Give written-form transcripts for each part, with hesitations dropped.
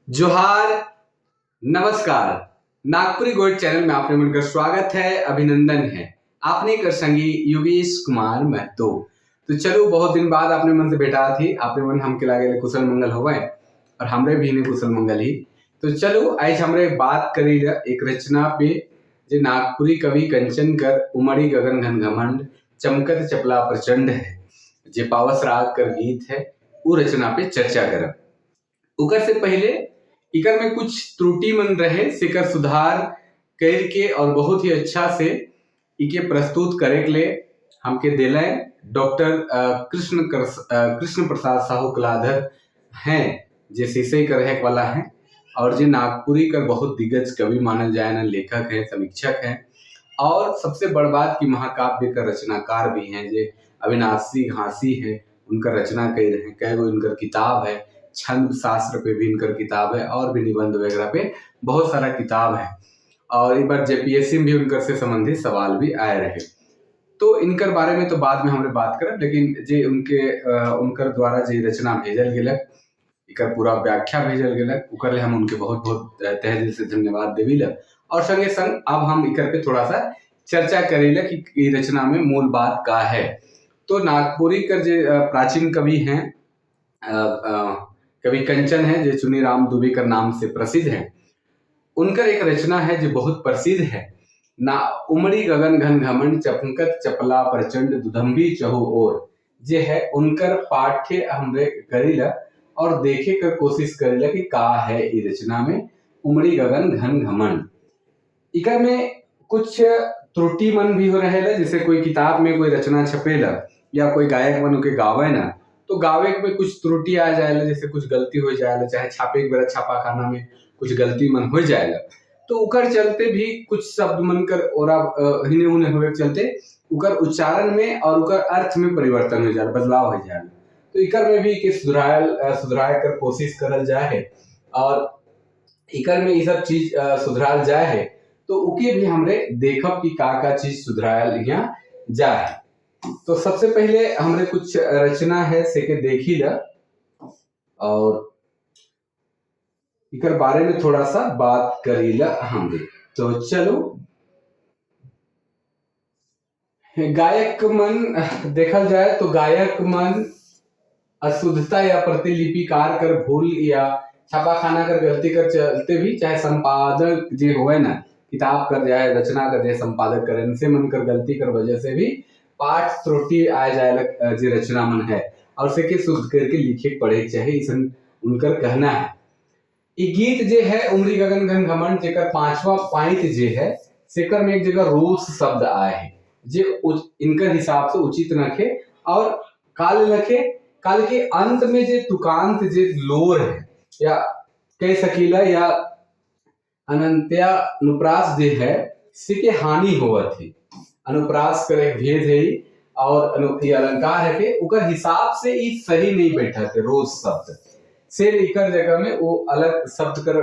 जोहार, नमस्कार। Nagpuri gold channel में आपने मन का स्वागत है, अभिनंदन है। आपने कर संगी योगेश कुमार महतो। तो चलो, बहुत दिन बाद आपने मन से भेटा थी। आपने मन हमके लागे कुशल मंगल होवे और हमरे भी ने कुशल मंगल ही। तो चलो, आज हमरे बात करी एक रचना पे जे नागपुरी कवि कंचन कर उमड़ी गगन घन घमंड चमकत चपला प्रचंड है, जे पावस राग कर गीत है, वो रचना पे चर्चा करब। उकर से पहले इकर में कुछ त्रुटि मन रहे, सेकर सुधार करके और बहुत ही अच्छा से इके प्रस्तुत करे के लिए हमके दिले डॉक्टर कृष्ण प्रसाद साहू कलाधर हैं, जे शीशे कर रहे वाला हैं और जे नागपुरी कर बहुत दिग्गज कवि मानल जाए ना, लेखक हैं, समीक्षक हैं और सबसे बड़ बात की महाकाव्य का रचनाकार भी हैं। जे अविनाशी घासी है, उनका रचना कर रहे हैं, कई गो उनकर किताब है, छंद शास्त्र पे भी इनकर किताब है और भी निबंध वगैरह पे बहुत सारा किताब है और एक बार जेपीएससी में भी उनकर से संबंधित सवाल भी आए रहे। तो इनकर बारे में तो बाद में हमरे बात करब, लेकिन जे उनके उनकर द्वारा जे रचना भेजल गेलक, इकर पूरा व्याख्या भेजल गेलक, उकर ले हम उनके बहुत बहुत तहे दिल से धन्यवाद देवी ल। और संगे संग अब हम इकर पे थोड़ा सा चर्चा करेला कि ई रचना में मूल बात का है। तो नागपुरी कर जे प्राचीन कवि हैं, कवि कंचन है, जे चुनीराम दुबे कर नाम से प्रसिद्ध हैं, उनकर एक रचना है जो बहुत प्रसिद्ध है ना, उमड़ी गगन घन घमंड चमकत चपला प्रचंड दुधम्बी चहु ओर जे है। उनकर पाठ्य हमरे करीला और देखे कर कोशिश करीला कि का है ई रचना में उमड़ी गगन घन घमंड। इकर में कुछ त्रुटि मन भी हो रहे है, जैसे कोई किताब में कोई रचना छपेला या कोई गायक मन के गावे ना, तो गावे में कुछ त्रुटि आ जाएला, जैसे कुछ गलती हो जाएला, चाहे छापे के बेरा छापा खाना में कुछ गलती मन हो जाएला, तो उकर चलते भी कुछ शब्द मन कर ओरा हिने उने होवे के चलते उकर उच्चारण में और उकर अर्थ में परिवर्तन हो जाला, बदलाव हो जाला। तो इकर में भी के सुधराए कर कोशिश करल जाए है और इकर में ये सब चीज सुधराल जाए है, तो उके भी हमरे देखब कि का का चीज सुधरायल यहाँ जाए है। तो सबसे पहले हमरे कुछ रचना है से के देखी ला और इकर बारे में थोड़ा सा बात करीला हमरे। तो चलो, गायक मन देखल जाए तो गायक मन अशुद्धता या प्रतिलिपिकार कर भूल या छापाखाना कर गलती कर चलते भी, चाहे संपादक जे होए ना, किताब कर जाए, रचना कर जाए, संपादक करे, इनसे मन कर गलती कर वजह से भी पाठ त्रुटि आ जाए जे रचना मन है और से के शुद्ध करके लिखे पढ़े चाहिए, इसन उनकर कहना है। ई गीत जे है उमरी गगन घन घमंड जेकर पांचवा पाइत जे है, सेकर में एक जगह रोस शब्द आए है जे इनकर हिसाब से उचित नखे और काल नखे, काल के अंत में जे तुकांत जे लोर है या कह सकीला या अनंत्या अनुप्रास जे है से के हानि होवत है। अनुप्रास कर एक भेद है और ये अलंकार है के उकर हिसाब से ई सही नहीं बैठा थे रोज शब्द से, इकर जगह में वो अलग शब्द कर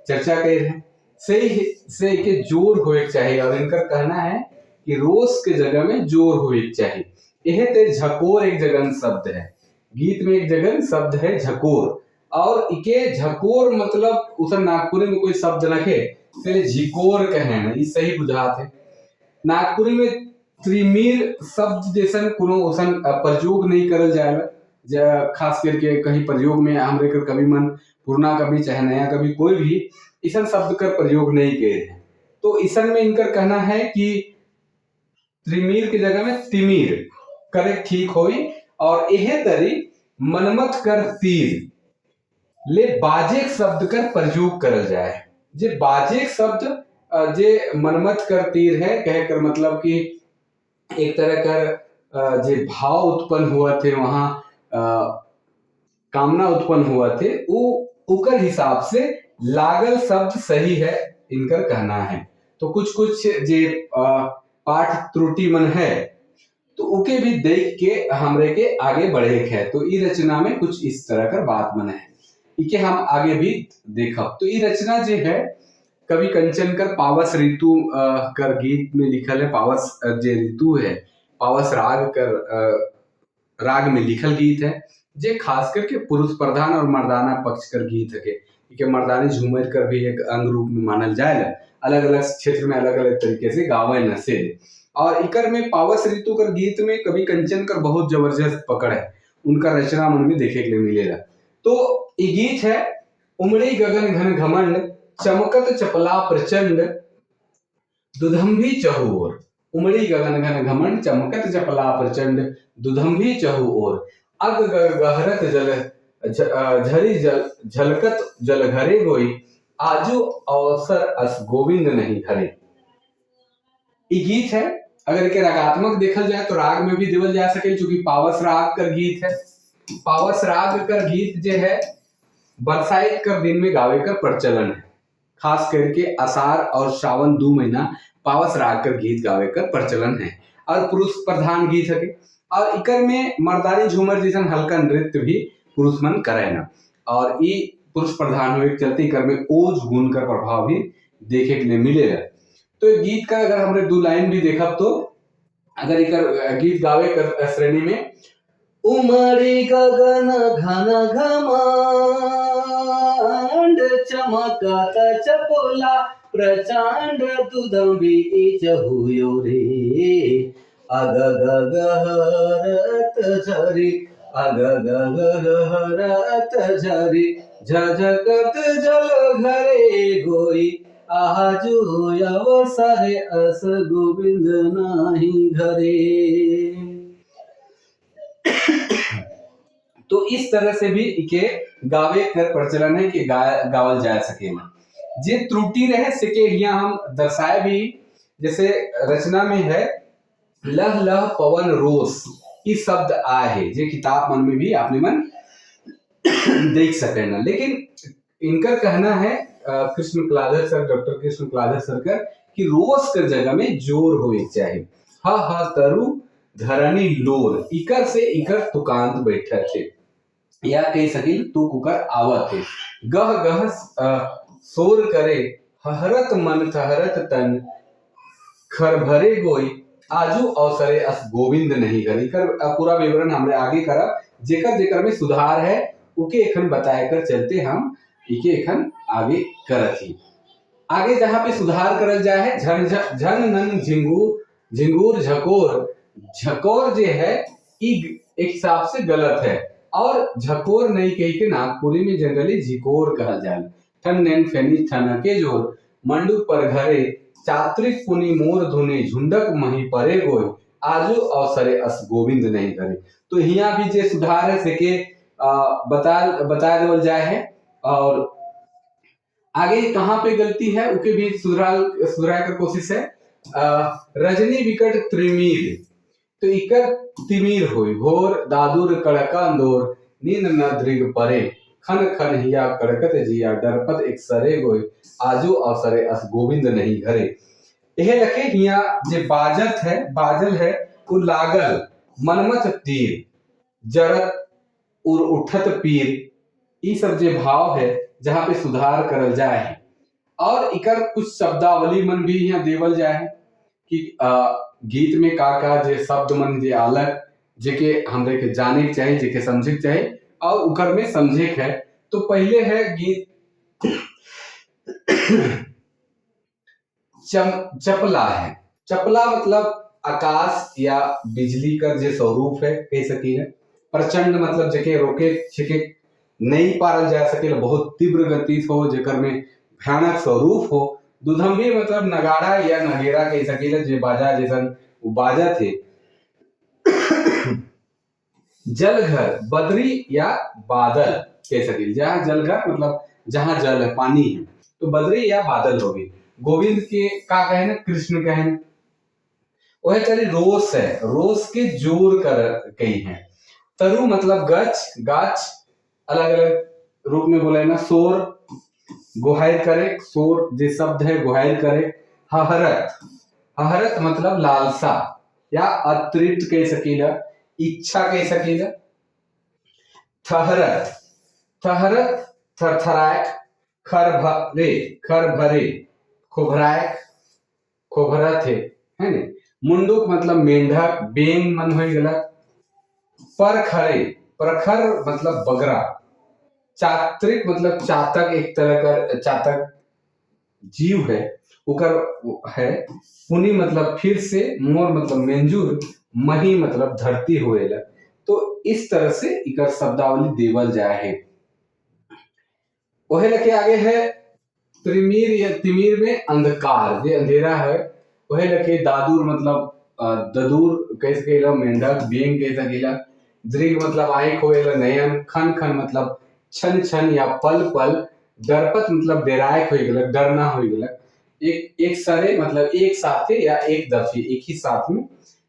चर्चा कर रहे हैं, से के जोर होए चाहिए और इनका कहना है कि रोज के जगह में जोर होए चाहिए। यह ते झकोर एक जगन शब्द है, गीत में एक जगन शब्द है झकोर और इके झकोर मतलब उसे नागपुरी में कोई शब्द रखे से झिकोर कहे हैं, ये सही बुझात है। नागपुरी में त्रिमीर शब्द जैसन कोनो उसन प्रयोग नहीं करल जाएला, खास करके कहीं प्रयोग में हमरे कर कवि मन पुरना कवि चाहे नया कवि कोई भी इसन शब्द का प्रयोग नहीं किए हैं। तो इसन में इनकर कहना है कि त्रिमीर की जगह में तिमीर करे ठीक होई और यह तरी मनमथ कर तीर ले बाजेक शब्द कर प्रयोग करल जाए। जे बाजेक शब्द जे मनमथ कर तीर है कह कर मतलब कि एक तरह कर जे भाव उत्पन्न हुआ थे वहाँ कामना उत्पन्न हुआ थे, वो उकर हिसाब से लागल शब्द सही है इनकर कहना है। तो कुछ कुछ जे पाठ त्रुटि मन है तो उके भी देख के हमरे के आगे बढ़े है। तो ई रचना में कुछ इस तरह का बात मन है, इके हम आगे भी देखब। तो ई रचना जे है कवि कंचन कर पावस ऋतु कर गीत में लिखल है, पावस जे ऋतु है पावस राग कर राग में लिखल गीत है, जे खास करके पुरुष प्रधान और मर्दाना पक्ष कर गीत है। के मर्दानी झूमर कर भी एक अंग रूप में मानल जाए। अलग अलग क्षेत्र में अलग अलग तरीके से गावे न से। और इकर में पावस ऋतु कर गीत में कवि कंचन कर बहुत जबरदस्त पकड़ है, उनका रचना मन में देखे के लिए मिलेगा। तो ये गीत है उमड़ी गगन घन घमंड चमकत चपला प्रचंड दुधम्भी चहुओर। उमड़ी गगन घन घमंड चमकत चपला प्रचंड दुधम्भी चहुओर। अग गहरत जल झरी जल झलकत जल घरे गोई आजू अवसर अस गोविंद नहीं घरे। ये गीत है। अगर के रागात्मक देखल जाए तो राग में भी देवल जा सके, चूंकि पावस राग कर गीत है। पावस राग कर गीत जो है बरसात कर दिन में गावे कर प्रचलन है। खास करके आषाढ़ और श्रावण 2 महीना पावस राग कर गीत गावे कर प्रचलन है और पुरुष प्रधान गीत है। और इकर में मर्दानी झूमर जैसन हल्का नृत्य भी पुरुष मन करे ना, और ये पुरुष प्रधान हुए के चलते इकर में ओज गुण का प्रभाव भी देखे के लिए मिलेगा। तो ये गीत का अगर हमने 2 लाइन भी देखा तो अगर इकर गीत गावे कर श्रेणी में उमड़ी गगन घन घमंड चमकत चपोला प्रचंड दुधम्बी चहुयो रे। अग गहरत झरी अग गहरत झरी झझकत जल घरे गोई आजू अवसरे अस गोविंद नाही घरे। तो इस तरह से भी इके गावे कर प्रचलन है कि गावल जा सकेला। जे त्रुटि रहे सके यहाँ हम दर्शाए भी, जैसे रचना में है लह लह पवन रोस ये शब्द आए है, जे किताब मन में भी आपने मन देख सके ना। लेकिन इनका कहना है Krishna Kaladhar sir, doctor Krishna Kaladhar sir कर कि रोस कर जगह में जोर होए चाहिए। हा हा तरु धरणी लोर इकर से इकर तुकांत बैठे थे या कह सकिल तू कुकर आवत थे। गह गह शोर करे हरत मन थहरत तन खरभरे गोई आजू अवसरे अस गोविंद नहीं करे। इकर पूरा विवरण हमने आगे करा, जेकर जेकर में सुधार है उके एखन बताए कर चलते हम इके एखन आगे करत ही। आगे जहाँ पे सुधार करल जाए है झन झन नन झिंगूर झिंगूर झकोर, झकोर जे है ई एक हिसाब से गलत है और झकोर नहीं कही के नागपुरी में जनरली झिकोर कहल जाए। ठन नैन फेनी ठनके जोर मंडू पर घरे चात्रिक पुनि मोर धुने झुंडक मही परे गोय आजू अवसरे अस गोविंद नहीं करे। तो यहाँ भी जे सुधार है सेके बता देवल जाए है। और आगे कहाँ पे गलती है उके भी सुधराए कर कोशिश है। रजनी विकट त्रिमीर तो इकर तिमीर होई घोर दादुर कड़का अंदोर नींद न दृग परे खन खन हिया कड़कत जिया डरपत एक सरे गोय आजू अवसरे अस गोविंद नहीं घरे। यह लखे हिया जे बाजत है बाजल है उ लागल मनमथ तीर जरत उर उठत पीर, ई सब जे भाव है जहाँ पे सुधार करल जाए है। और इकर कुछ शब्दावली मन भी यहाँ देवल जाए है कि गीत में का का जे शब्द मन जे अलग जेके हमरे के जाने के चाही जेके समझे के चाही और उकर में समझे के है। तो पहले है गीत चपला है। चपला मतलब आकाश या बिजली का जे स्वरूप है कह सकी है। प्रचंड मतलब जेके रोके छेके नहीं पारल जा सके, बहुत तीव्र गति हो जेकर में भयानक स्वरूप हो। दुधम्बी मतलब नगाड़ा या नगेरा कह सकीला जे बाजा जैसन वो बाजा थे। जलघर बदरी या बादल कह सकील, जहाँ जलघर मतलब जहाँ जल है पानी है तो बदरी या बादल होगी। गोविंद के का कहे ना कृष्ण कहे, वह चली रोस है, रोस के जोर कर कही है। तरु मतलब गच गाछ अलग अलग रूप में बोले ना। शोर गुहार करे, शोर जे शब्द है गुहार करे। हहरत, हहरत मतलब लालसा या अतृप्त कह सकीला, इच्छा कह सकीला। थहरत, थहरत थरथरायक, खर भरे, खर भरे खोभरायक, खोभरत है ना। मुंडुक मतलब मेंढक, बेंग मन हो गला। परखरे, प्रखर मतलब बगरा। चात्रिक मतलब चातक, एक तरह का चातक जीव है उकर है। पुनि मतलब फिर से, मोर मतलब मंजूर, मही मतलब धरती होएला। तो इस तरह से इकर शब्दावली देवल जाए है। ओहे लके आगे है त्रिमीर या तिमीर में अंधकार, जे अंधेरा है। ओहे लके दादूर मतलब ददूर कह सकेला, मेंढक बेंग कह सकेला। दृग मतलब आँख होएला, नयन। खन खन मतलब छन छन या पल पल। दरपत मतलब डेराय हो गलक, डरना हो गलक। एक एक सरे मतलब एक साथे या एक दफे, एक ही साथ में।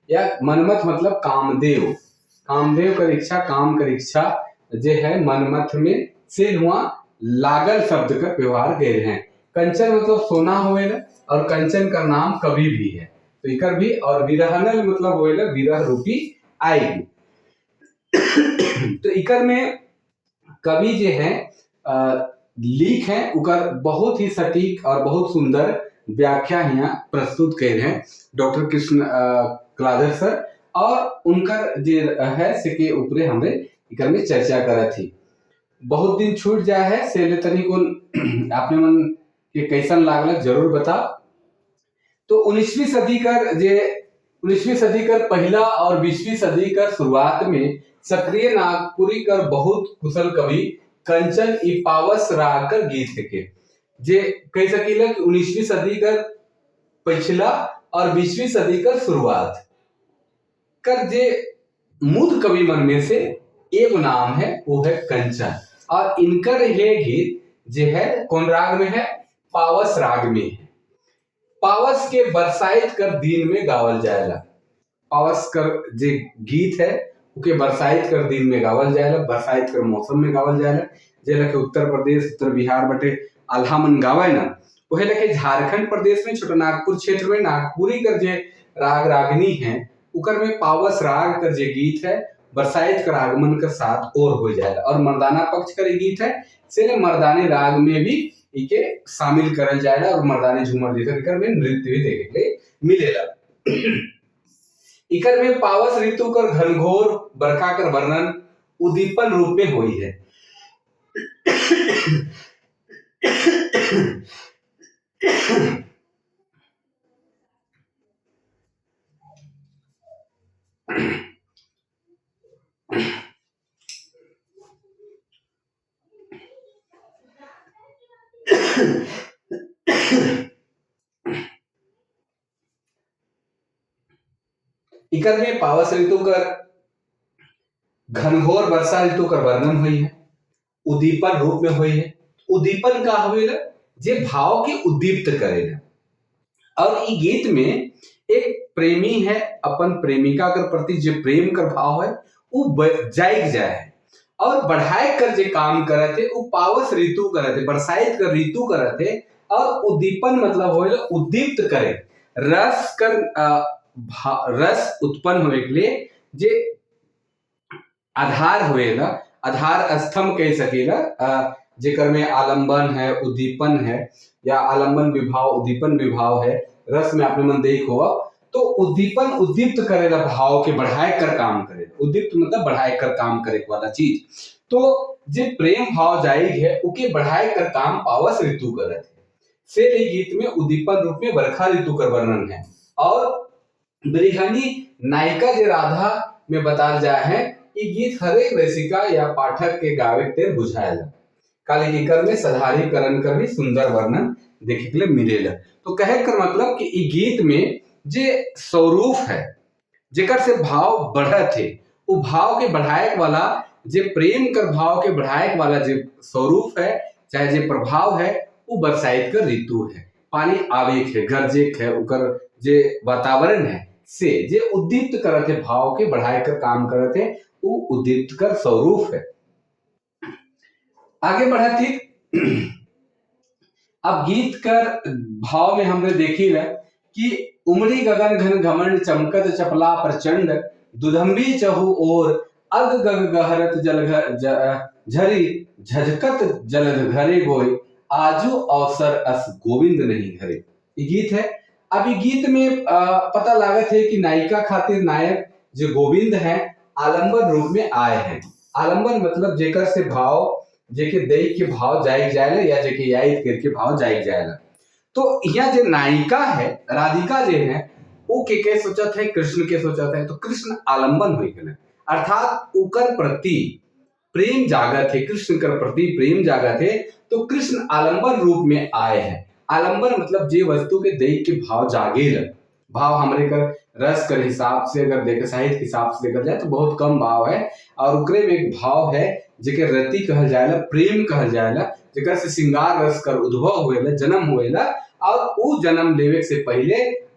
या मनमथ मतलब कामदेव, कामदेव कर इच्छा, काम कर इच्छा जे है मनमथ में से हुआ लागल शब्द का व्यवहार गए हैं। कंचन मतलब सोना होएला और कंचन का नाम कवि भी है तो इकर भी। और विरहनल मतलब होएला विरह रूपी आएगी। तो इकर में कवि जे हैं लीक हैं उकर बहुत ही सटीक और बहुत सुंदर व्याख्या यहाँ प्रस्तुत कर हैं डॉक्टर कृष्ण कलाधर सर, और उनकर जे है से के ऊपरे हमरे इकर में चर्चा करत थी। बहुत दिन छूट जाए है से ले तनी कोन आपने मन के कैसन लागल जरूर बता। तो 19वीं सदी कर जे 19वीं सदी कर पहला और 20वीं सदी कर शुरुआत में सक्रिय नागपुरी कर बहुत कुशल कवि कंचन ई पावस राग कर गीत के जे कह सकीला कि 19वीं सदी कर पिछला और 20वीं सदी कर शुरुआत कर जे मुद कवि मन में से एक नाम है वो है कंचन। और इनकर ये गीत जे है कौन राग में है? पावस राग में है। पावस के बरसाइत कर दिन में गावल जाएला। पावस कर जे गीत है उके बरसाइत कर दिन में गावल जाएला, बरसाइत कर मौसम में गावल जाएला। जे लके उत्तर प्रदेश उत्तर बिहार बटे आल्हा मन गावे ना, वही लके झारखंड प्रदेश में छोटा नागपुर क्षेत्र में नागपुरी कर जे राग रागनी है उकर में पावस राग कर जे गीत है बरसाइत कर आगमन के साथ और हो जाएगा। और मर्दाना पक्ष कर गीत है से मर्दानी राग में भी इके शामिल करल जाएगा और मर्दानी झूमर जैसे इकर में नृत्य भी देखे के मिलेला। इकर में पावस ऋतु कर घनघोर बरखा कर वर्णन उद्दीपन रूप में हुई है। इकर में पावस ऋतु कर घनघोर वर्षा ऋतु कर वर्णन हुई है, उद्दीपन रूप में हुई है। उद्दीपन का होवेला जे भाव के उद्दीप्त करेला। और ई गीत में एक प्रेमी है अपन प्रेमिका कर प्रति जे प्रेम कर भाव है वो जाग जाए है और बढ़ाए कर जे काम करते वो पावस ऋतु करते, बरसाइत कर ऋतु करते। और उद्दीपन मतलब होवेला उद्दीप्त करे, रस कर रस उत्पन्न होने के लिए जे आधार होएला, आधार स्तंभ कह सकेला, जेकर में आलंबन है उद्दीपन है या आलंबन विभाव उद्दीपन विभाव है। रस में आपने मन देख हुआ तो उद्दीपन उद्दीप्त करेला, भाव के बढ़ाए कर काम करे। उद्दीप्त मतलब बढ़ाए कर काम करे वाला चीज। तो जे प्रेम भाव जाएग है उके बढ़ाए कर काम पावस ऋतु करत है। से गीत में उद्दीपन रूप में बरखा ऋतु कर वर्णन है। और बृहणी नायिका जे राधा में बताल जाए है ये गीत हरेक रसिका या पाठक के गावे के बुझाएला। काली कर में सधारीकरण कर भी सुंदर वर्णन देखे के लिए मिलेला। तो कहे कर मतलब कि ई गीत में जे स्वरूप है जेकर से भाव बढ़त है, वो भाव के बढ़ाए वाला जे प्रेम कर भाव के बढ़ाए वाला जे स्वरूप है चाहे जे प्रभाव है वो बरसाइत कर ऋतु है। पानी आवेग है, गरजेक है, उकर जे वातावरण है से जे उद्दीप्त करत है, भाव के बढ़ाए कर काम करत है, वो उद्दीप्त कर स्वरूप है। आगे बढ़ती अब गीत कर भाव में हमने देखी है कि उमड़ी गगन घन घमंड चमकत चपला प्रचंड दुधम्बी चहु और अग गग गहरत जल झरी झझकत जलद घरे गोई आजू अवसर अस गोविंद नहीं घरे। ये गीत है। अब ये गीत में पता लागत है कि नायिका खातिर नायक जो गोविंद हैं आलंबन रूप में आए हैं। आलंबन मतलब जेकर से भाव जेके देख के भाव जाग जाएला या जेके याद करके भाव जाग जाएला। तो यहाँ जे नायिका है राधिका जे है वो के सोचत है, कृष्ण के सोचत है, तो कृष्ण आलंबन हो गए, अर्थात उकर प्रति प्रेम जागत है, कृष्ण कर प्रति प्रेम जागत है, तो कृष्ण आलंबन रूप में आए हैं। आलंबन मतलब जे वस्तु के देख के भाव जागेल, भाव हमरे कर रस कर हिसाब से अगर देखे, साहित्य के हिसाब से देखा जाए तो बहुत कम भाव है, और उकरे में एक भाव है जेके रति कहल जाएला, प्रेम कहल जाएला, जेकर से श्रृंगार रस कर उद्भव होएला, जन्म होएला, और उ जन्म लेवे से पहले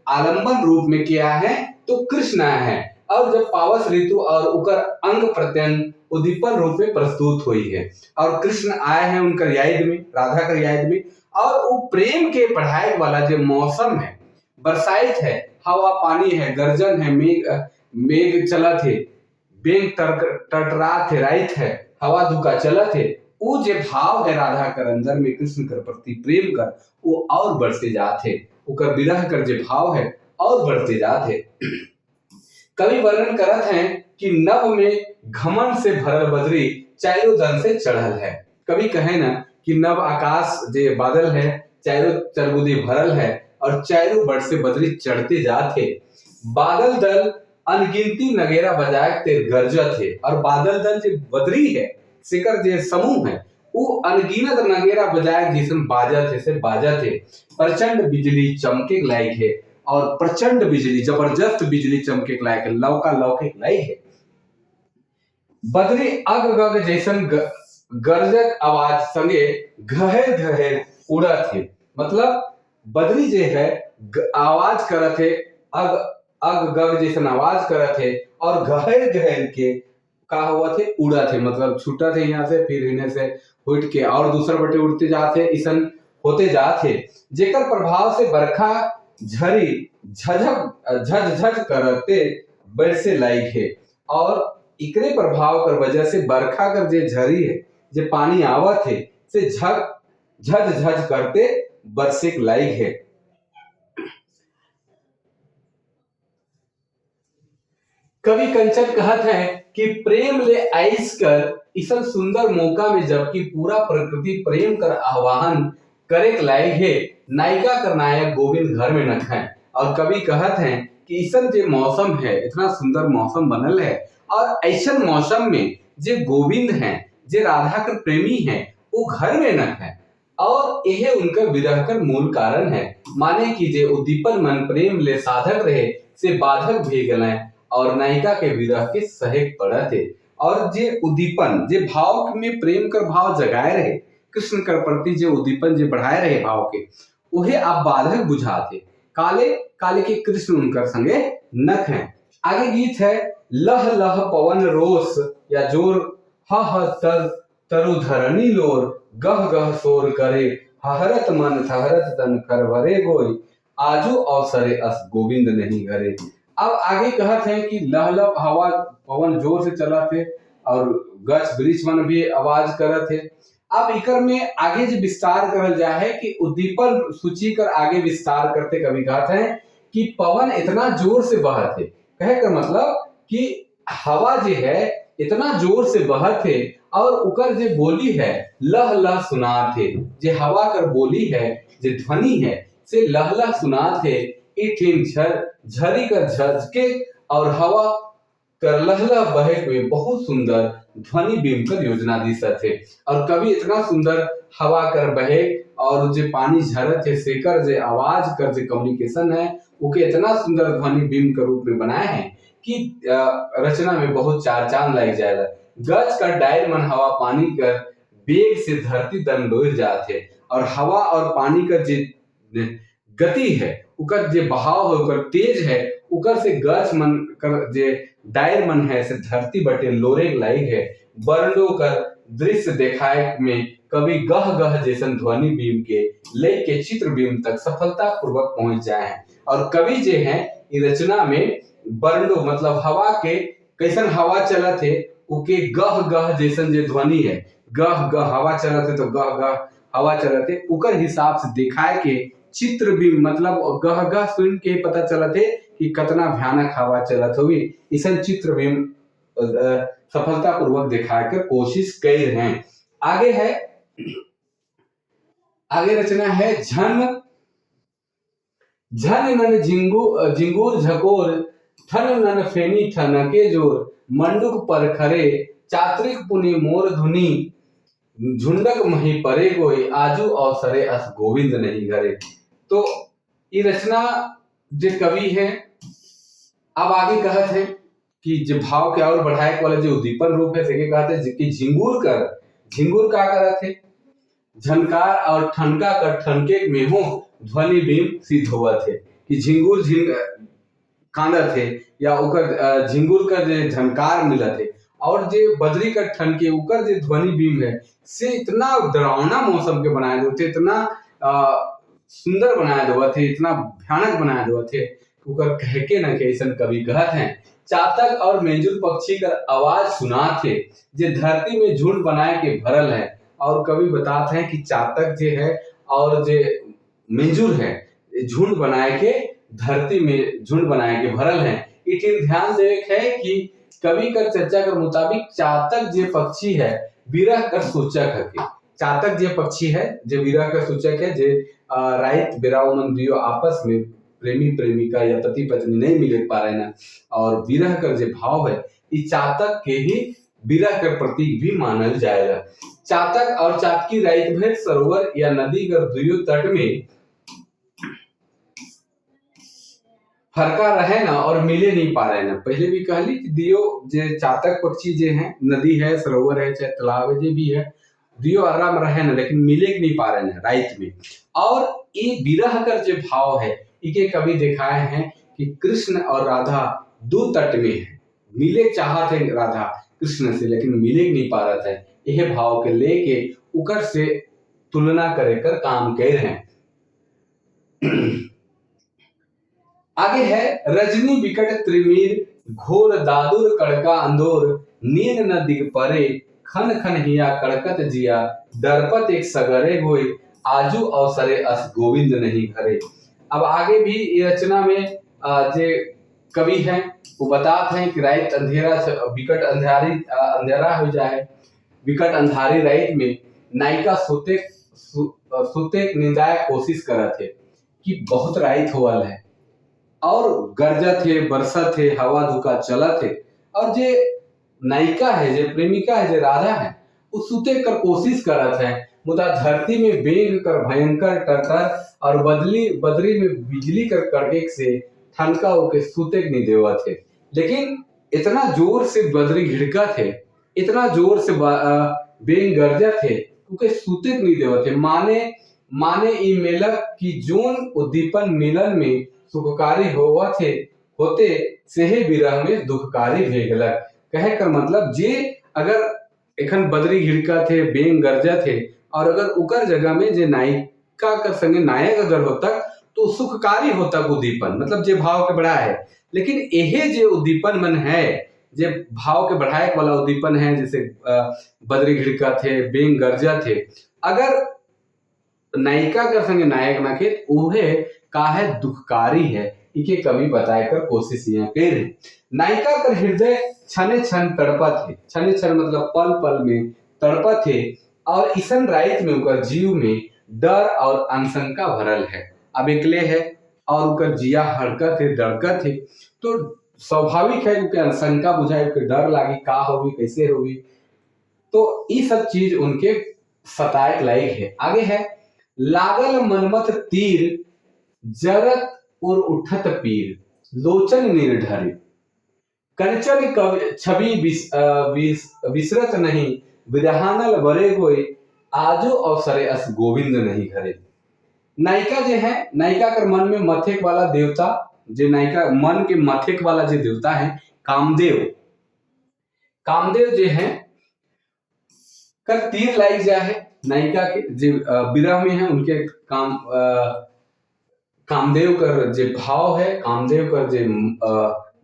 आलंबन रूप में क्या है तो कृष्ण आए हैं। और जब पावस ऋतु और उकर अंग प्रत्यंग उद्दीपन रूप में प्रस्तुत हुई है, और कृष्ण आए हैं उनकर याद में, राधा कर याद में, और वो प्रेम के पढ़ाए वाला जो मौसम है, बरसात है, हवा पानी है, गर्जन है, मेघ मेघ चलत है, बेंग टटरात है, रात है, हवा धुका चलत है, वो जो भाव है राधा कर अंदर में कृष्ण कर प्रति प्रेम कर, वो और बढ़ते जात है, उकर विरह कर जो भाव है और बढ़ते जात है। कवि वर्णन करत हैं कि नभ में घमंड से भरल बदरी चारों दन से चढ़ल है। कवि कहे ना कि नभ आकाश जे बादल है, चारों चरबुदी भरल है और चारों बट से बदरी चढ़ते जात है। बादल दल अनगिनती नगेरा बजाय ते गरजत है, और बादल दल जे बदरी है सेकर जे समूह है वो अनगिनत नगेरा बजाय जैसन बाजत है से बाजत है। प्रचंड बिजली चमके लायक है, और प्रचंड बिजली जबरदस्त बिजली चमके लायक है, लौका लौके लायक है। बदरी अग गग जैसन गरजक आवाज संगे घहे घहे उड़त है, मतलब बदरी जे है आवाज करत है, अग अग गग जैसन आवाज करत है, और घहे घहे के का हुआ थे उड़त है, मतलब छूटत है यहाँ से फिर इन्हें से उठ के और दूसर बटे उड़ते जाते, ऐसन होते जाते, जेकर प्रभाव से बरखा झरी झझक झझ झझ करते बरसे लायक है। और इकरे प्रभाव कर वजह से बरखा कर जे झरी है, जे पानी आवत है, से झक झझ झझ करते बरसे लायक है। कवि कंचन कहत हैं कि प्रेम ले आइस कर इसन सुंदर मौका में जबकि पूरा प्रकृति प्रेम कर आह्वान करे लायक है, नायिका कर नायक गोविंद घर में न खाएं। और कवि कहत हैं कि इसन जे मौसम है, इतना सुंदर मौसम बनल है, और ऐसन मौसम में जे गोविंद हैं, जे राधा कर प्रेमी हैं, वो घर में न खाएं, और यह उनका विरह कर मूल कारण है। माने कि जे उद्दीपन मन प्रेम ले साधक रहे से बाधक भी गलाएं, और नायिका के विरह के सहेक पड़त है। और जे उद्दीपन जे भाव में प्रेम कर भाव जगाए रहे, कृष्ण कर प्रति जे उद्दीपन जे बढ़ाए रहे भाव के, उहे आप बाधक बुझाते, काले काले के कृष्ण उनकर संगे नख हैं। आगे गीत है लह लह पवन रोस या जोर, ह ह तर तरु धरणी लोर, गह गह शोर करे हहरत मन थहरत तन कर भरे गोई, आजू अवसरे अस गोविंद नहीं घरे। अब आगे कहत हैं कि लह लह हवा पवन जोर से चलत है और गछ वृक्ष मन भी आवाज करत है। अब इकर में आगे जो विस्तार करल जाए है कि उद्दीपन सूची कर आगे विस्तार करते कवि कहत हैं कि पवन इतना जोर से बहत है, कहे कर मतलब कि हवा जो है इतना जोर से बहत है और उकर जे बोली है लह लह सुनात है, जे हवा कर बोली है जे ध्वनि है से लह लह सुनात है। इठिन झरी कर झझके और हवा कर लह लह बहे हुए बहुत सुंदर ध्वनि बीम कर योजना दिसत है। और कवि इतना सुंदर हवा कर बहे और जे पानी झरत है सेकर जे आवाज कर जे कम्युनिकेशन है उके इतना सुंदर ध्वनि बीम के रूप में बनाए हैं कि रचना में बहुत चार चांद लग जाएगा। गज कर डायल मन हवा पानी कर बेग से धरती दन डोल जाते है, और हवा और पानी का जे गति है उकर जे बहाव है उकर तेज है, उकर से गज मन कर जे डायर मन है से धरती बटे लोरे लायक है। बरंडो कर दृश्य देखाए में कवि गह गह जैसन ध्वनि बीम के ले के चित्र बीम तक सफलता पूर्वक पहुंच जाए हैं। और कवि जे हैं इस रचना में बरंडो मतलब हवा के कैसन हवा चलत है उके गह गह जैसन जे ध्वनि है, गह गह हवा चलत है तो गह गह हवा चलत है, उकर हिसाब से दिखाए के चित्र भी मतलब गह गह सुन के पता चलत है कि कतना भयानक हवा चलत हुई। इसन चित्र भी सफलतापूर्वक दिखाए के कोशिश कर हैं। आगे है, आगे रचना है झन झन नन झिंगूर झकोर ठन नन फेनी ठनके जोर मंडुक पर खरे चात्रिक पुनि मोर धुनी झुंडक मही परे गोई आजू अवसरे अस गोविंद नहीं घरे। तो ये रचना जे कवि हैं अब आगे कहत हैं कि जो भाव के और बढ़ाए वाला जो उद्दीपन रूप है से कहते हैं कि झिंगूर कर, झिंगूर का करत है झनकार और ठनका कर ठनके में हो ध्वनि बीम सिद्ध हुआ थे कि झिंगूर झिंग कांदत है या ओकर झिंगूर कर जे झनकार मिलत है और जे बदरी कर ठनके उकर जे ध्वनि बीम है से इतना डरावना मौसम के बनाए देते, इतना सुंदर बनाए देवत थे, इतना भयानक बनाए देवत थे उकर कह के न के ऐसा कवि कहत हैं। चातक और मेंजुर पक्षी कर आवाज सुना थे जे धरती में झुंड बनाए के भरल है। और कवि बताते हैं कि चातक जे है और जे मेंजुर है झुंड बनाए के धरती में झुंड बनाए के भरल है। इठिन ध्यान देवे है कि कवि कर चर्चा कर मुताबिक चातक जे पक्षी है विरह कर सूचक है। चातक जे पक्षी है जे विरह कर सूचक है, जे रात बेराव मन दियो आपस में प्रेमी प्रेमिका या पति पत्नी नहीं मिले पा रहे ना, और विरह कर जे भाव है इ चातक के ही विरह कर प्रतीक भी मानल जाएगा। चातक और चातकी रात भर सरोवर या नदी कर दुयो तट में फरका रहे ना और मिले नहीं पा रहे ना। पहले भी कहली कि दियो जे चातक पक्षी जे हैं, नदी है सरोवर है चाहे तालाब है जे भी है, दियो आराम रहे ना लेकिन मिले नहीं पा रहे ना रात में। और ये विरह कर जे भाव है इके कवि दिखाए हैं कि कृष्ण और राधा दो तट में है, मिले चाहत है राधा कृष्ण से लेकिन मिले नहीं पा रहा था। यह भाव के लेके उकर से तुलना करे कर काम कर रहे हैं। आगे है रजनी विकट त्रिमीर घोर दादुर कड़का अंदोर नींद न दिग परे खन खन हिया कड़कत जिया दरपत एक सगरे गोई आजू अवसरे अस गोविंद नहीं घरे। अब आगे भी ये रचना में जे कवि हैं वो बताते हैं कि रात अंधेरा विकट अंधारी अंधेरा हो जाए, विकट अंधारी रात में नायिका सोते सोते निंदाए कोशिश करत है कि बहुत रात होवल है और गरजत है बरसत है हवा धुका चलत है, और जे नायिका है जे प्रेमिका है जे राधा है वो सुते कर कोशिश करत है मुदा धरती में बेंग कर भयंकर टरटर और बदली बदरी में बिजली कर कड़के से ठनका होके सुते नहीं देवत है। लेकिन इतना जोर से बदरी घिड़का थे, इतना जोर से बेंग गरजत थे उके सुते नहीं देवत थे। माने माने ई मेलक की जोन उद्दीपन मिलन में सुखकारी होवत थे होते सेहे विरह में दुखकारी भेगलक। कहे कर मतलब जे अगर एखन बदरी घिड़का थे बेंग गरजा थे और अगर उकर जगह में जे नायिका कर संगे नायक अगर होता तो सुखकारी होता उद्दीपन, मतलब जे भाव के बढ़ा है। लेकिन यहे जे उद्दीपन मन है जे भाव के बढ़ाए वाला उद्दीपन है, जैसे बदरी घिड़का थे बेंग गरजा थे, अगर नायिका कर संगे नायक ना के उहे का है दुखकारी है, इके कवि बताए कर कोशिश यहाँ कर रहे। नायिका कर हृदय छने छन तड़पत है, छने छन मतलब पल पल में तड़पत है, और इसन रात में उकर जीव में डर और आशंका भरल है। अब एकले है और उकर जिया हरकत है दड़कत है, तो स्वाभाविक है उनके आशंका बुझाए उनके डर लागी का होगी कैसे होगी, तो ये सब चीज उनके सताए लायक है। आगे है लागल मनमथ तीर जरत और उठत पीर लोचन निर्ढरे कंचन छवि विसरत नहीं विरहानल वरे गोई आजो अवसरे अस गोविंद नहीं घरे। नायिका जे है नायिका कर मन में मथेक वाला देवता जे नायिका मन के मथेक वाला जे देवता है कामदेव, कामदेव जे है कर तीर लाई जाए है नायिका के जे विरह में है उनके काम कामदेव कर जे भाव है कामदेव कर जे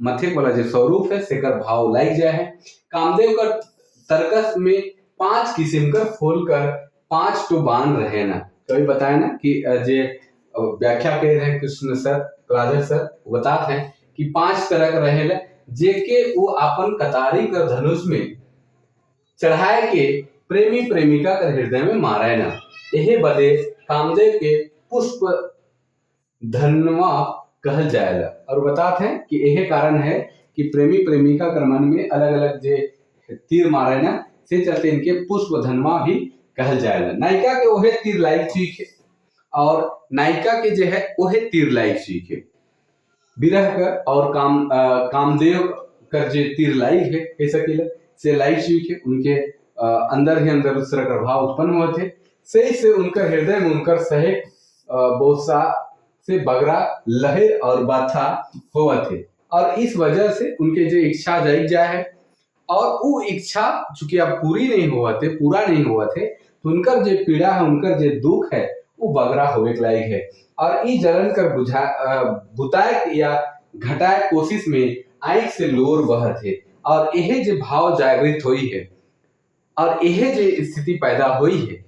मथेक वाला जे स्वरूप है सेकर भाव लाइक जाए है। कामदेव कर तर्कस में 5 किस्म कर फोल कर 5 तो बान रहे ना। कभी बताए ना कि जे व्याख्या कर रहे हैं कृष्ण सर राजा सर बताते हैं कि 5 तरह का रहे जेके वो अपन कतारी कर धनुष में चढ़ाए के प्रेमी प्रेमिका कर हृदय में मारे न। एहे बदे कामदेव के पुष्प धनवा कहल जाएला। और बतात हैं कि यही कारण है कि प्रेमी प्रेमिका कर मन में अलग अलग जे तीर मारे न, से चलते इनके पुष्प धनवा भी कहल जाएला। नायिका के ओहे तीर लाइक चीज है और नायिका के जो है ओहे तीर लाइक चीज है। विरह कर और कामदेव कर जे तीर लाइक है कह सकीला से लाइक चीज है, उनके अंदर ही अंदर उस तरह का भाव उत्पन्न हुए थे, से उनका हृदय में उनकर सहे बहुत सा से बगरा लहर और बाथा हुआ थे और इस वजह से उनके जो इच्छा जाग जाए है और वो इच्छा चूंकि अब पूरी नहीं हुआ थे, पूरा नहीं हुआ थे, तो उनकर जो पीड़ा है, उनकर जो दुख है वो बगरा होवे के लायक है। और ई जलन कर बुझा बुताए या घटाए कोशिश में आँख से लोर बहत है और यह जो भाव जागृत हुई है और यह जो स्थिति पैदा हुई है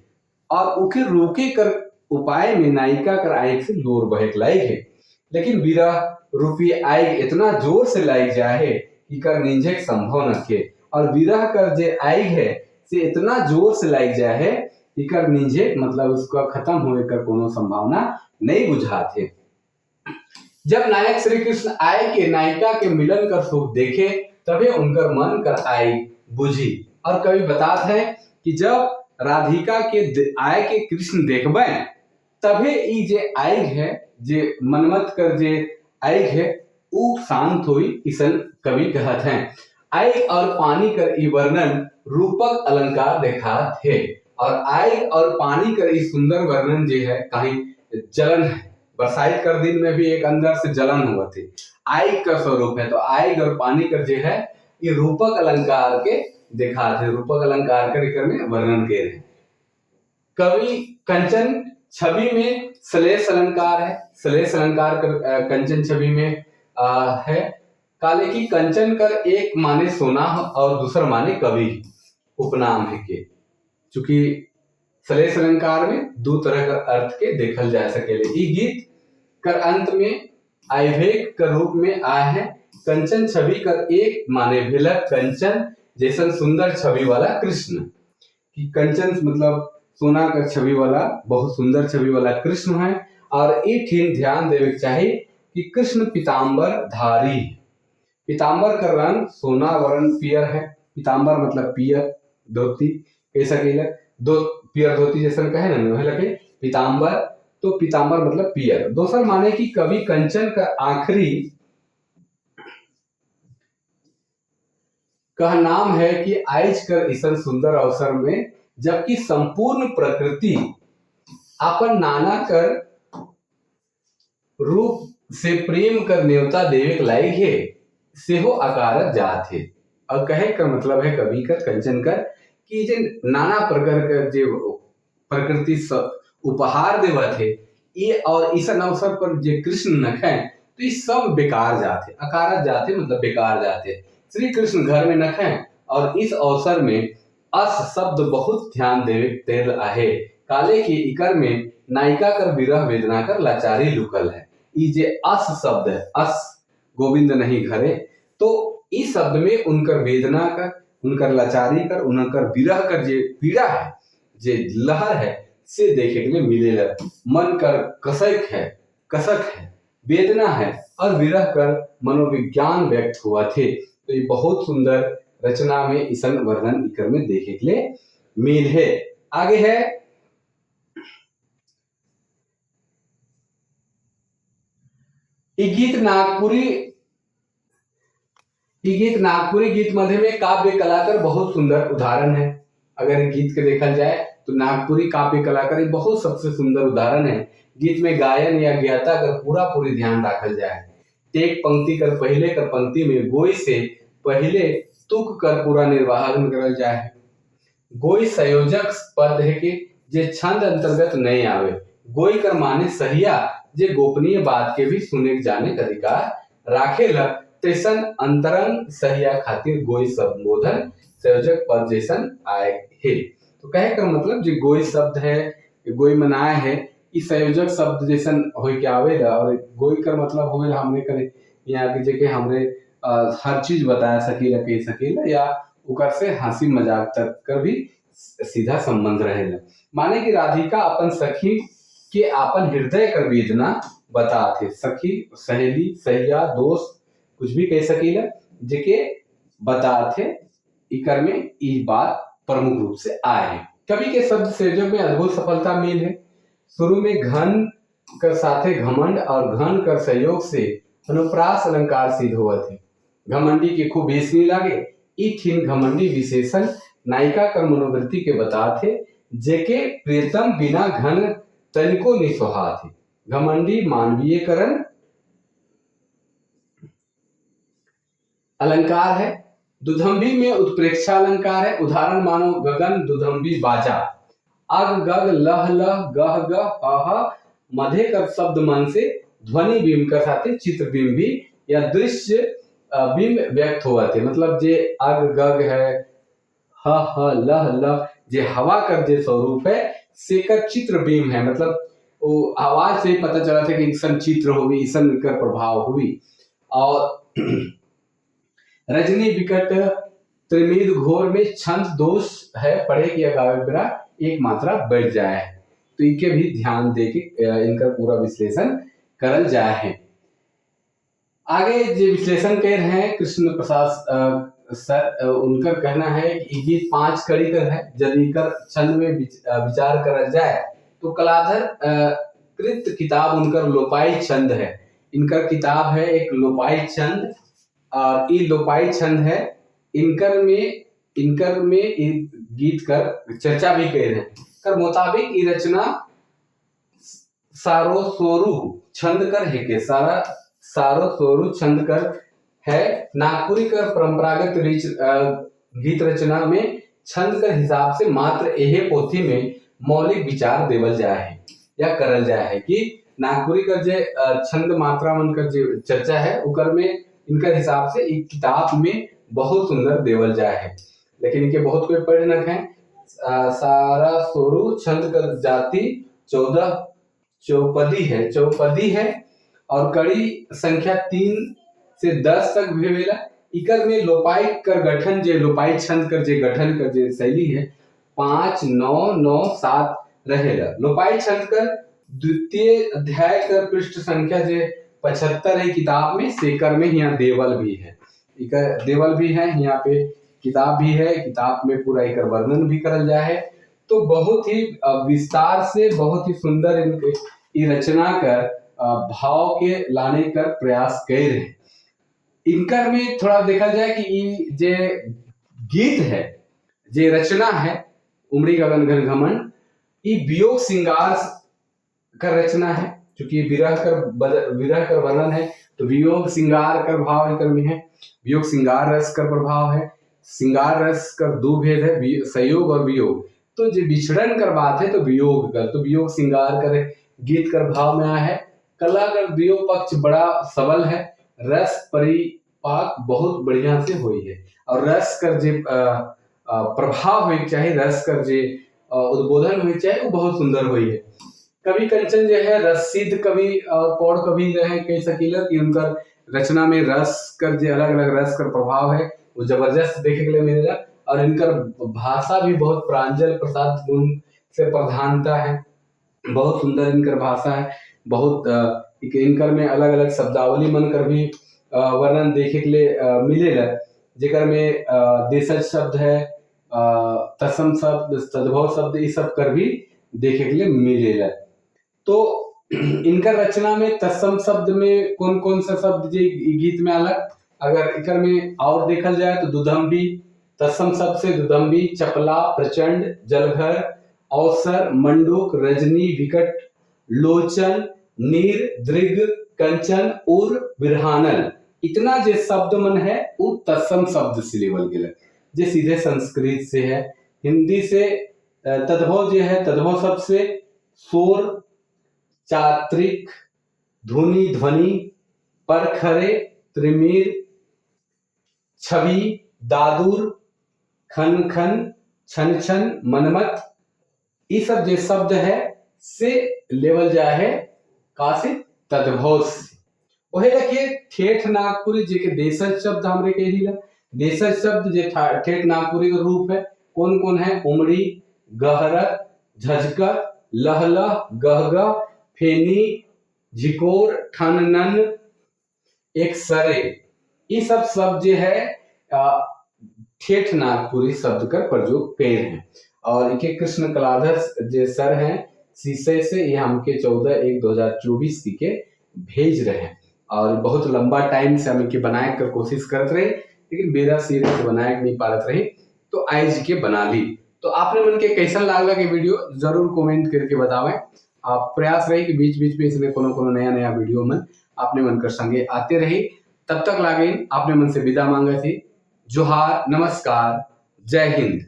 और उके रोके कर उपाय में नायिका कर आँख से लोर बहे के लायक है। लेकिन विरह रूपी आग इतना जोर से लाग जाए कि कर निंझे संभव न के और विरह कर जे आग है से इतना जोर से लाग जाए कि कर निंझे मतलब उसका खत्म होने का कोनो संभावना नहीं बुझाते। जब नायक श्री कृष्ण आए के नायिका के मिलन कर सुख देखे तभी उनकर मन कर आई बुझी। और कवि बतात है कि जब राधिका के आए के कृष्ण देखबे तभी ई जे आग है जे मनमत कर जे आग है ऊ शांत हुई, इसन कवि कहत हैं। आग और पानी कर ई वर्णन रूपक अलंकार देखा थे और आग और पानी कर ई सुंदर वर्णन जे है कहीं जलन है, बरसात कर दिन में भी एक अंदर से जलन हुआ थी, आग का स्वरूप है। तो आग और पानी कर जे है ये रूपक अलंकार के देखा थे, रूपक अलंकार कर एकर में वर्णन के रहे। कवि कंचन छवि में श्लेष अलंकार है, श्लेष अलंकार कर कंचन छवि में है। काले की कंचन कर एक माने सोना और दूसरा माने कवि उपनाम है के, चूंकि श्लेष अलंकार में दो तरह का अर्थ के देखल जा सकेले। ई गीत कर अंत में आइवेक कर रूप में आए हैं। कंचन छवि कर एक माने भेलक कंचन जैसन सुंदर छवि वाला कृष्ण, कि कंचन मतलब सोना का छवि वाला बहुत सुंदर छवि वाला कृष्ण है। और एक ठीन ध्यान देवे के चाहिए कि कृष्ण पीताम्बर धारी, पीताम्बर का रंग सोना वरण पियर है, पीताम्बर मतलब पियर धोती कैसा कहला दो पियर धोती जैसा कहे ना वह लगे पीताम्बर, तो पीताम्बर मतलब पियर। दोसर माने कि कवि कंचन का आखिरी का नाम है कि आइज कर इसन सुंदर अवसर में जबकि संपूर्ण प्रकृति अपन नाना कर रूप से प्रेम कर न्योता देवे के लायक है सेहो अकारत जात है। और कहे का मतलब है कवि कर कंचन कर कि जे नाना प्रकार कर जे प्रकृति उपहार देवत है ये और इसन अवसर पर जे कृष्ण नखें तो ये सब बेकार जाते, अकारत जाते मतलब बेकार जाते। श्री कृष्ण घर में नखें और इस अवसर में अस शब्द बहुत ध्यान देवे तेल आहे, काले की इकर में नायिका कर विरह वेदना कर लाचारी लुकल है। ई जे अस शब्द है अस गोविंद नहीं घरे, तो इस शब्द में उनकर वेदना कर उनकर लाचारी कर उनकर विरह कर जे पीड़ा है जे लहर है से देखे के लिए मिलेला। मन कर कसक है, कसक है, वेदना है और विरह कर मनोविज्ञान व्यक्त हुआ थे। तो ये बहुत सुंदर रचना में इसन वर्णन इकर में देखे के लिए मिल है। आगे है ये गीत नागपुरी, ये गीत नागपुरी गीत मध्य में काव्य कलाकार बहुत सुंदर उदाहरण है। अगर गीत के देखा जाए तो नागपुरी काव्य कलाकार बहुत सबसे सुंदर उदाहरण है। गीत में गायन या ज्ञाता कर पूरा पूरी ध्यान रखल जाए। टेक पंक्ति कर पहले कर पंक्ति में गोई से पहले तुक कर पूरा निर्वाहन करल जाए। गोई संयोजक पद है कि जे छंद अंतर्गत नहीं आवे। गोई कर माने सहिया जे गोपनीय बात के भी सुने जाने का अधिकार राखेला, तैसन अंतरंग सहिया खातिर गोई संबोधन संयोजक पद जैसन आए है। तो कहे का मतलब जे गोई शब्द है गोई मनाए है इस संयोजक शब्द जैसन हो के आवेला। और गोई कर मतलब होवेला हमने करे यहाँ के जगह हमने हर चीज बता सकीला कह सकीला या उकर से हंसी मजाक तक कर भी सीधा संबंध रहेला। माने कि राधिका अपन सखी के आपन हृदय कर वेदना बताते, सखी, सहेली, सहिया, दोस्त कुछ भी कह सकीला, जेके बताते इकर में ई बात प्रमुख रूप से आए है। कवि के शब्द संयोजक में अद्भुत सफलता मिल है। शुरू में घन कर साथे घमंड और घन कर सहयोग से अनुप्रास अलंकार सिद्ध होवत है। घमंडी के खूब बेसनी लागे, ई ठिन घमंडी विशेषण नायिका कर मनोवृत्ति के बताते, जेके प्रियतम बिना घन तनिको नहीं सोहात है। घमंडी मानवीयकरण अलंकार है। दुधम्बी में उत्प्रेक्षा अलंकार है। उदाहरण मानो गगन दुधम्बी बाजा, अग गग लह लह गह गह ह ह मधे कर शब्द मन से ध्वनि बिंब कर साथे चित्र बिंब भी या दृश्य बिंब व्यक्त हुआ थे। मतलब जे अग गग है, ह ह लह लह जे हवा कर जे स्वरूप है सेकर चित्र बिंब है। मतलब वो आवाज से ही पता चला था कि ईसन चित्र होगी, ईसन कर प्रभाव हुई। और रजनी विकट त्रिमीद घोर में छंद दोष है, पढ़े किया गावे बिना एक मात्रा बढ़ जाए है, तो इनके भी ध्यान दे के इनका पूरा विश्लेषण करल जाए है। आगे जो विश्लेषण कर रहे हैं कृष्ण प्रसाद सर, उनका कहना है कि ये 5 कड़ी कर है। यदि इनका छंद में विचार करल जाए तो कलाधर कृत किताब उनका लोपाई छंद है। इनका किताब है एक लोपाई छंद, और ये लोपाई छंद है। इनकर में गीत कर चर्चा भी कर रहे हैं। कर मुताबिक ये रचना सारो सोरू छंद कर है के सारा सारो सोरू छंद कर है। नागपुरी कर परंपरागत गीत रचना में छंद कर हिसाब से मात्र एहे पोथी में मौलिक विचार देवल जाए है या करल जाए है कि नागपुरी कर जे छंद मात्रा मन कर जे चर्चा है उकर में इनका हिसाब से एक किताब में बहुत सुंदर देवल जाए है। लेकिन इनके बहुत कोई पढ़ न है। सारा सोरू छंद कर जाति 14 चौपदी है, चौपदी है और कड़ी संख्या 3 से 10 तक भेवेला। इकर में लोपाई कर गठन जे लोपाई छंद कर जे गठन कर जे शैली है 5 9 9 7 रहेला। लोपाई छंद कर द्वितीय अध्याय कर पृष्ठ संख्या जे 75 है किताब में, सेकर में यहाँ देवल भी है, इकर देवल भी है, यहाँ पे किताब भी है, किताब में पूरा इकर वर्णन भी करल जाए है। तो बहुत ही विस्तार से बहुत ही सुंदर इनके ये रचना कर भाव के लाने कर प्रयास कर रहे हैं। इनकर में थोड़ा देखा जाए कि ये जे गीत है, जे रचना है उमड़ी गगन घन घमंड, ये वियोग श्रृंगार का रचना है। क्योंकि विरह कर वर्णन है तो वियोग श्रृंगार कर भाव इनकर में है। वियोग श्रृंगार रस कर प्रभाव है। श्रृंगार रस कर दो भेद है, संयोग और वियोग। तो जो बिछड़न कर बात है तो वियोग कर, तो वियोग श्रृंगार कर गीत कर भाव में आया है। कला कर वियोग पक्ष बड़ा सबल है। रस परिपाक बहुत बढ़िया से हुई है और रस कर जे प्रभाव होए चाहे रस कर जे उद्बोधन होए चाहे वो बहुत सुंदर हुई है। कवि कंचन जो है रस सिद्ध कवि और पौड़ कवि जो है कह सकीला कि उनका रचना में रस कर जे अलग अलग रस कर प्रभाव है वो जबरदस्त देखे के लिए मिलेगा। और इनका भाषा भी बहुत प्रांजल प्रसाद गुण से प्रधानता है, बहुत सुंदर इनकर भाषा है। बहुत इनकर में अलग अलग शब्दावली मन कर भी वर्णन देखे के लिए मिलेगा, जेकर में देशज शब्द है, तत्सम शब्द, तद्भव शब्द, ये सब कर भी देखे के लिए मिलेगा। तो इनका रचना में तत्सम शब्द में कौन कौन सा शब्द जे गीत में अलग, अगर इकर में और देखल जाए तो दुधम्बी, तत्सम शब्द से दुधम्बी, चपला, प्रचंड, जलघर, अवसर, मंडूक, रजनी, विकट, लोचन, नीर, दृग, कंचन और विरहानल, इतना जे शब्द मन है वो तत्सम शब्द से लेवल गेल है, जे सीधे संस्कृत से है। हिंदी से तद्भव जे है तद्भव शब्द से शोर, चात्रिक, धुनी, ध्वनि, परखरे, त्रिमीर, छवि, दादुर, खन खन, छन छन, मनमत, ये सब जो शब्द है से लेवल जाए है कासे तद्भव से। वही देखिए ठेठ नागपुरी जे के देशज शब्द हमरे के हिला, देशज शब्द जे ठेठ नागपुरी का रूप है, कौन कौन है? उमड़ी, गहरत, झझकत, लहलह, गहगह, फेनी, झिकोर, ठन नन, एक सरे। ये सब शब्द जो है ठेठ नागपुरी शब्द का प्रयोग कर हैं। और इके कृष्ण कलाधर जे सर हैं शीशे से, ये हमके 14/1/2024 के भेज रहे हैं और बहुत लंबा टाइम से हम इनके बनाए कर कोशिश करते रहे, लेकिन बेरा सिरे से बनाए नहीं पारत रहे, तो आज के बना ली। तो आपने मन के कैसन लागला के वीडियो जरूर कमेंट करके बतावें। आप प्रयास रही कि बीच बीच में इसमें कोनो कोनो नया नया वीडियो मन आपने मन कर संगे आते रही। तब तक लागे आपने मन से विदा मांगा थी। जोहार, नमस्कार, जय हिंद।